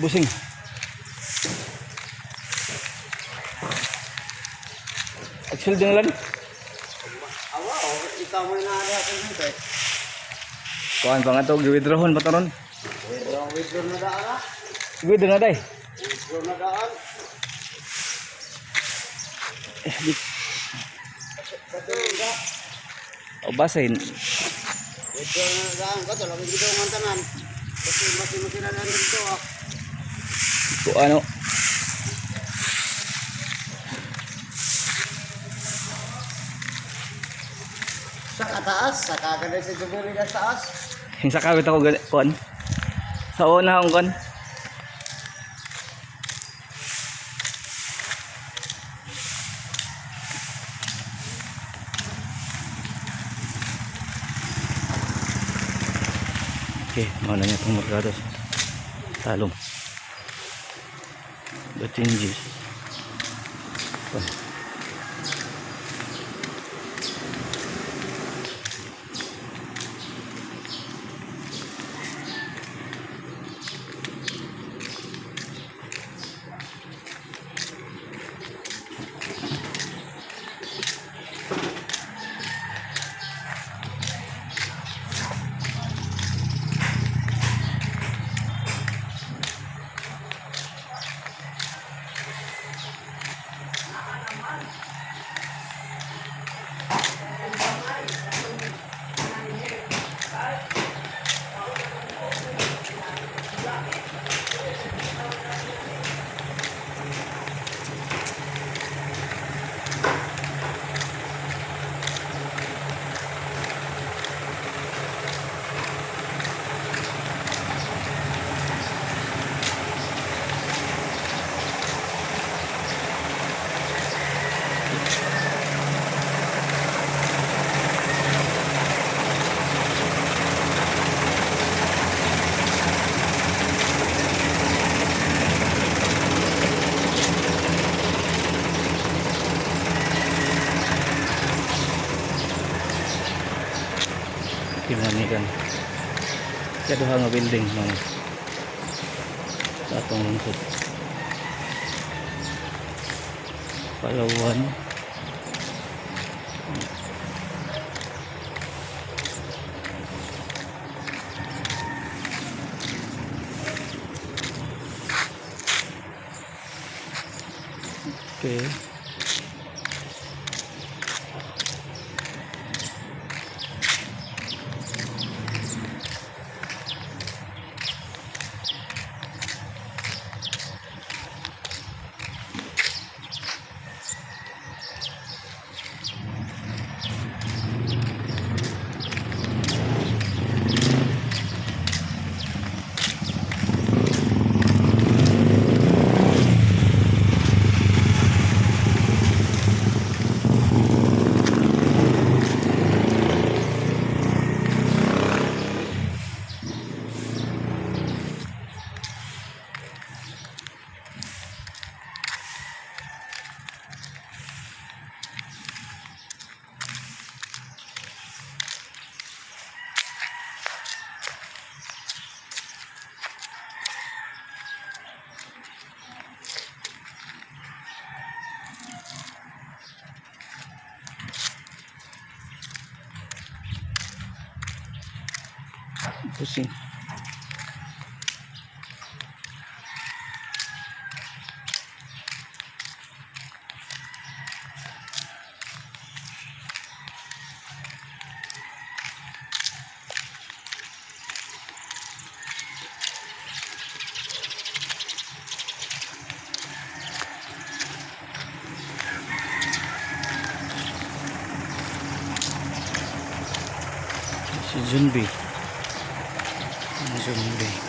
Busing. Axel din lang. Awa, oh, ikaw mo na ari ako dito eh. Kuan pa nga to, giwithdrawon pa taron. Withdraw, withdraw na daan ah. Withdraw na day. Withdraw na daan. Eh, O basin. Withdraw na daan. Kato, lagi dito ang tanan. Kasi mas masila lang dito ah. Ko ano. Sa kataas, sa kaganay sa Jubili na taas. Yung sa kawit ako kuan. Sa una akong kuan. Okay, mahal na niya itong merkado sa Talong. The changes. Kuan. Kimanikan. Kaya duha nga building mga sa atong lungsod. Palawan. Okay. Pusing. Si Junbi. Ang Junbi.